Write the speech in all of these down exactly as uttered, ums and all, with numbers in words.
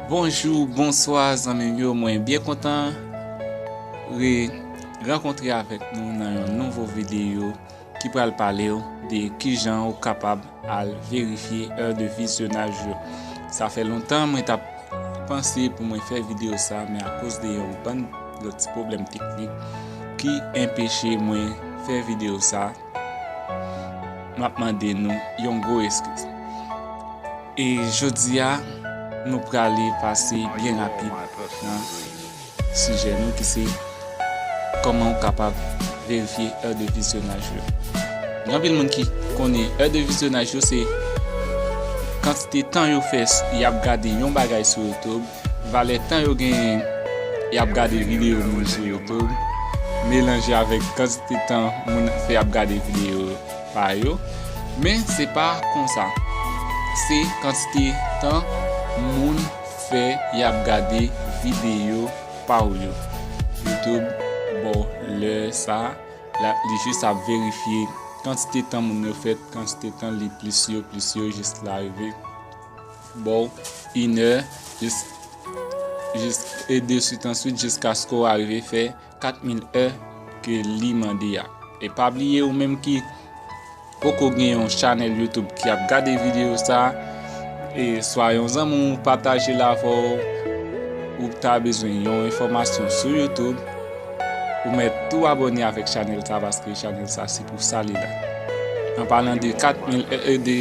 Bonjou, bonswa zanmi m yo, mwen byen kontan re rankontre avèk nou nan yon nouvo videyo ki pral pale w de kijan ou kapab al verifye è de vizyonaj yo. Sa fè lontan mwen t ap panse pou mwen fè videyo sa, men akoz de yon bann lòt ti pwoblèm teknik ki enpeche mwen fè videyo sa, m ap mande nou yon gwo eskiz. E jodi a, nou prale pase byen rapid nan sijè nou ki se kòman w kapab verifye è de vizyonaj yo. Gen anpil moun ki konnen è de vizyonaj yo se kantite tan yo fè s-, y ap gade yon bagay sou YouTube, valè tan yo genyen y ap gade videyo moun sou YouTube, melanje avèk kantite tan moun fè y ap gade videyo pa yo. Men se pa konsa. Se kantite tan moun fè y ap gade videyo pa w yo. YouTube ba w lè sa, la, li jis ap verifye kantite tan moun yo fè, kantite tan li plis yo, plis yo, jis la rive ba w inè, jis, jis, e de swit answit, jiskaske w arive fè kat mil è ke li mande a. E pa bliye ou menm ki poko gen yon chanèl YouTube ki ap gade videyo sa, e swa yon zanmi w pataje l avè w, ou ta bezwen yon enfòmasyon sou YouTube, ou mèt tou abòne avèk chanèl sa, paske chanèl sa se pou sa li la. An palan de kat mil è, e de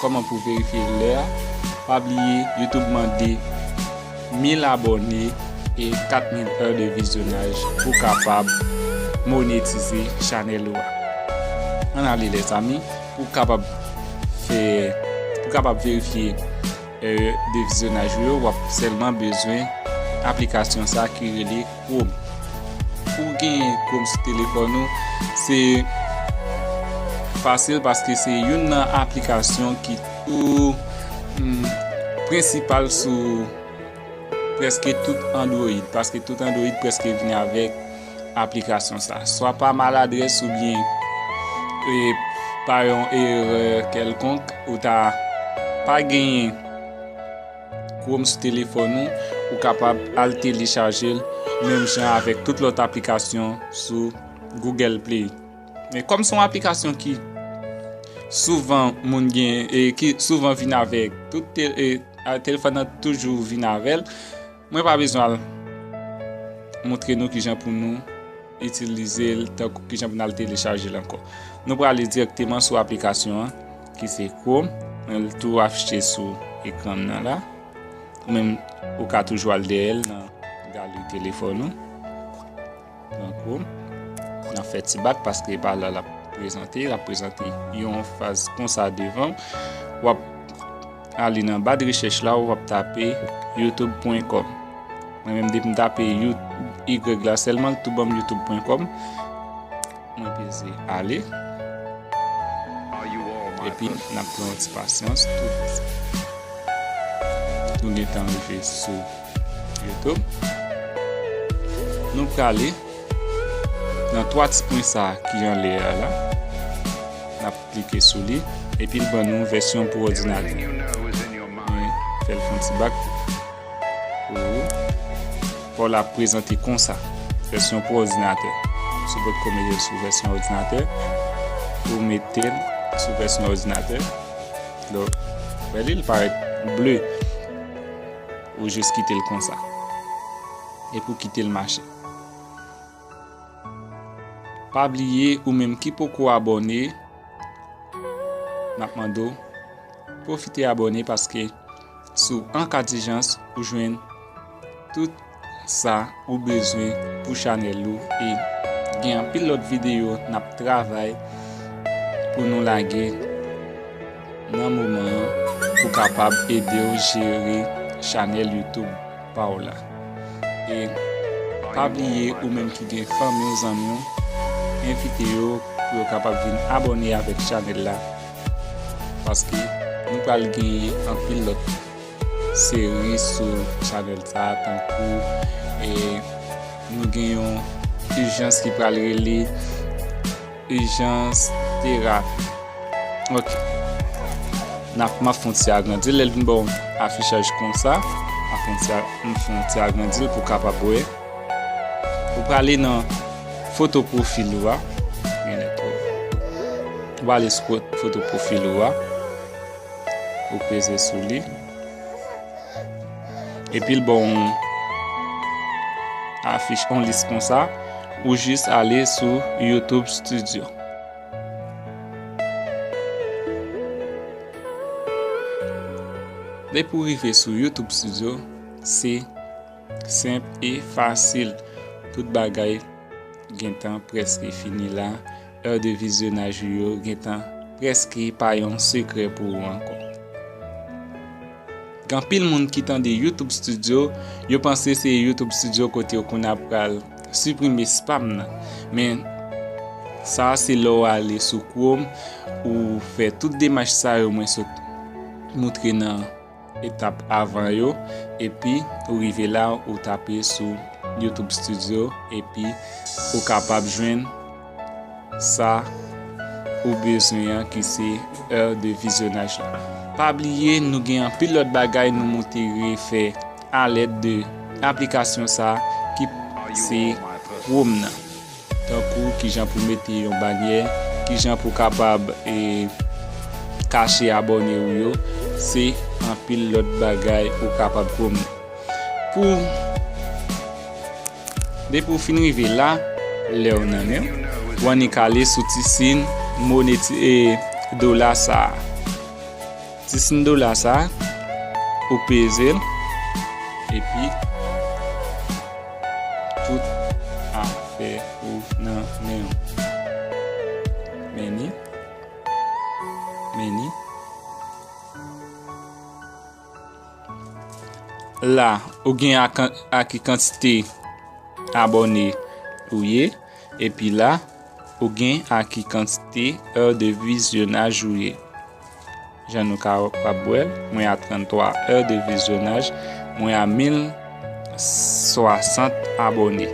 kòman pou verifye lè a, pa bliye YouTube mande mil abòne e kat mil è de vizyonaj pou kapab monetize chanèl ou a. Ann ale lèzanmi, pou kapab fè, pou kapab verifye è de vizyonaj ou yo, w ap sèlman bezwen aplikasyon sa ki rele Chrome. Pou w genyen Chrome sou telefòn ou, se fasil paske se youn nan aplikasyon ki tou, hmm, prensipal sou prèske tout Android, paske tout Android prèske vin avèk aplikasyon sa. Swa pa maladrès oubyen, e, pa yon erè kèlkonk, ou ta pa genyen Chrome sou telefòn ou, ou kapab al telechaje l menm jan avèk tout lòt aplikasyon sou Google Play. Men kòm se yon aplikasyon ki souvan moun gen, e ki souvan vin avèk tout te-, e, a, telefòn nan toujou vin avè l. Mwen pa bezwen al montre nou kijan pou nou itilize l, tankou kijan pou n al telechaje l ankò. Nou prale dirèkteman sou aplikasyon an, ki se Chrome. Mwen tou afiche sou ekran m nan la. Ou menm, ou ka toujou al dèyè l nan galri telefòn ou. Pran Chrome. N ap fè ti bak paske e pa la l ap prezante. L ap prezante yon faz konsa devan w. W ap ale nan ba de rechèch la, w ap tape youtube pwen kòm. Mwen menm, depi m tape you-, Y la sèlman, l tou ban m youtube pwen kòm. Mwen peze ale. Epi, n ap pran yon ti pasyans. Tout nou gentan rive sou YouTube. Nou prale nan twa ti pwen sa ki anlè a la. N ap klike sou li. Epi l ban nou vèsyon pou òdinatè. Mwen fè l fè yon ti bak pou ou. Pou l ap prezante konsa. Vèsyon pou òdinatè. Si w potko mete l sou vèsyon òdinatè, ou mete l sou vèsyon òdinatè. Donk, wè li, l parèt ble. Ou jis kite l konsa. Epi w kite l mache. Pa bliye, ou menm ki poko abòne, n ap mande w pwofite abòne paske sou an ka dijans ou jwenn tout sa ou bezwen pou chanèl ou e gen anpil lòt videyo n ap travay pou nou lage nan moman an pou kapab ede w jere chanèl YouTube pa w la. E pa bliye ou menm ki gen fanmi w, zanmi w, envite yo pou yo kapab vin abòne avèk chanèl la. Paske nou pral genyen anpil lòt seri sou chanèl sa a, tankou, e, nou gen yon ijans ki pral rele ijans terapi. Ok. N ap, m ap fè yon ti agrandi l. Lè l vin ba w afichaj konsa, m ap fè yon ti a-, m fè yon ti agrandi l pou w kapab wè. Ou prale nan foto pwofil ou a. Ou prale sou foto pwofil ou a. Ou peze sou li. Epi l ba w yon afich, yon lis konsa. Ou jis ale sou YouTube Studio. Depi w rive sou YouTube Studio, se senp e fasil. Tout bagay gentan prèske fini la. È de vizyonaj ou yo gentan prèske pa yon sekrè pou ou ankò. Gen anpil moun ki tande YouTube Studio, yo panse se YouTube Studio kote yo konn ap pral siprime spam nan. Men, sa a se lè w ale sou Chrome, ou fè tout demach sa yo mwen sot moutre nan etap avan yo, epi ou rive la, ou tape sou YouTube Studio, epi ou kapab jwenn sa ou bezwen an, ki se è de vizyonaj la. Pa bliye, nou gen anpil lòt bagay nou moute refè alèd de aplikasyon sa a, ki se Chrome nan. Tankou kijan pou mete yon banyè, kijan pou kapab, e, kache abòne ou yo, se anpil lòt bagay ou kapab konnen. Pou, depi w fin rive la, lè w nan men w, w annik ale sou ti siy moneti-, e, dola sa a. Ti siy dola sa, ou peze l, epi tout afè ou nan men w. Men ni, men ni. La, ou gen a kan-, a ki kantite abòne ou ye, epi la, ou gen a ki kantite è de vizyonaj ou ye. Jan nou kapab wè l, mwen a tranntwa è de vizyonaj, mwen a mil swasant abòne.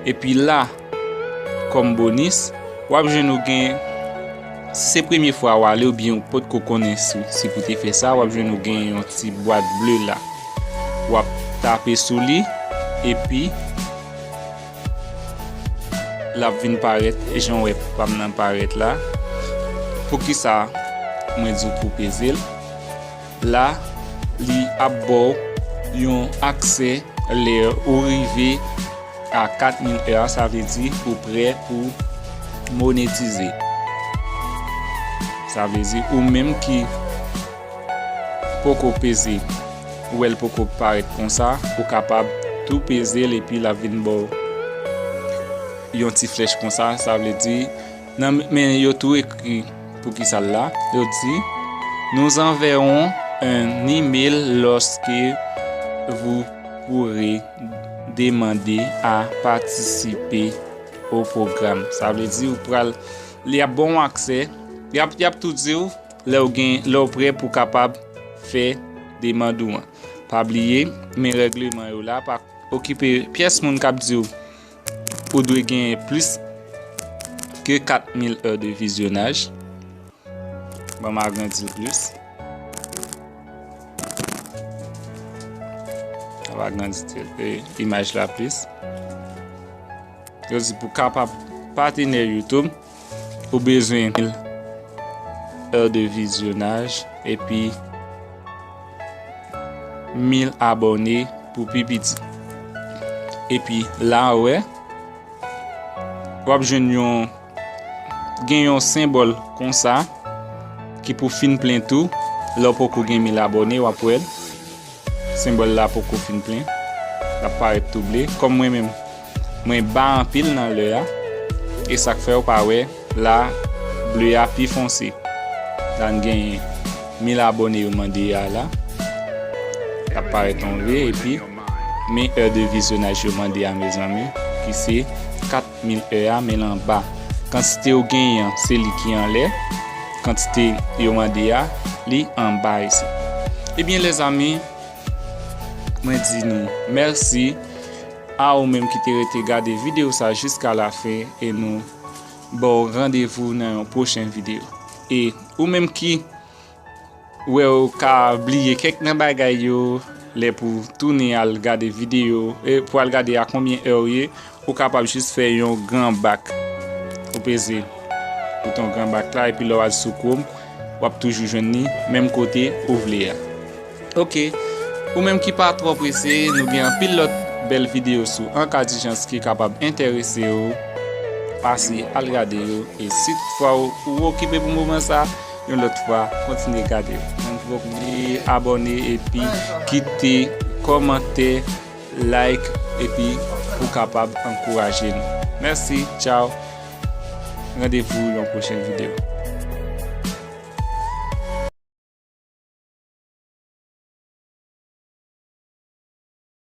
Epi la, kòm bonis, w ap jwenn ou gen, si se premye fwa w ale oubyen ou potko konnen si, si pou te fè sa, w ap jwenn ou gen yon ti bwat ble la. W ap tape sou li, epi l ap vin parèt jan w wè pa m nan parèt la. Poukisa mwen di w pou peze l? La, li ap ba w yon aksè lè ou rive a kat mil è a, sa vle di ou prè pou monetize. Sa vle di ou menm ki poko peze, ou wè l poko parèt konsa, ou kapab tou peze l epi l ap vin ba w yon ti flèch konsa, sa vle di, nan, men yo tou ekri poukisa l la. Yo di, nous enverrons un email lorsque vous pourrez demander à participer au programme. Sa vle di, ou pral, li ap ba w aksè, y ap, y ap tou di w lè w gen, lè w prè pou kapab fè demann ou an. Pa bliye, men règleman yo la, pa okipe pyès moun k ap di w ou dwe genyen plis ke kat mil è de vizyonaj. Ban m agrandi l plis. Ban m agrandi, e, imaj la plis. Yo di pou kapab patenè YouTube, ou bezwen mil è de vizyonaj epi mil abòne pou pi piti. Epi la, ou wè, w ap jwenn yon, gen yon senbòl konsa ki pou fin plen tou. Lè w poko gen mil abòne, w ap wè l. Senbòl la poko fin plen. L ap parèt tou ble. Kòm mwen menm, mwen ba anpil nan lè a. E sa k fè w pa wè la ble a pi fonse. La n genyen mil abòne yo mande a la. L ap parèt anlè epi men è de vizyonaj yo mande a, mezanmi, ki se kat mil è a, men l anba. Kantite w genyen an, se li ki anlè. Kantite yo mande a, li anba isit. Ebyen, lèzanmi, Mwen di nou mèsi a ou menm ki te rete gade videyo sa jiska lafen, e nou ba w randevou nan yon pwochen videyo. E ou menm ki wè ou ka bliye kèk nan bagay yo, lè pou tounen al gade videyo, e pou al gade a konbyen è ou ye, ou kapab jis fè yon gran bak. Ou peze bouton gran bak la, epi lè w al sou Chrome, w ap toujou jwenn li menm kote ou vle a. Ok, ou menm ki pa twò prese, nou gen anpil lòt bèl videyo sou An Kadijans ki kapab enterese w. Pase al gade yo, e si toutfwa ou, ou okipe pou moman sa, yon lòt fwa, kontinye gade. Donk, pa bliye abòne epi kite kòmantè, like, epi pou kapab ankouraje nou. Mèsi, tchao. Randevou yon pwochen videyo.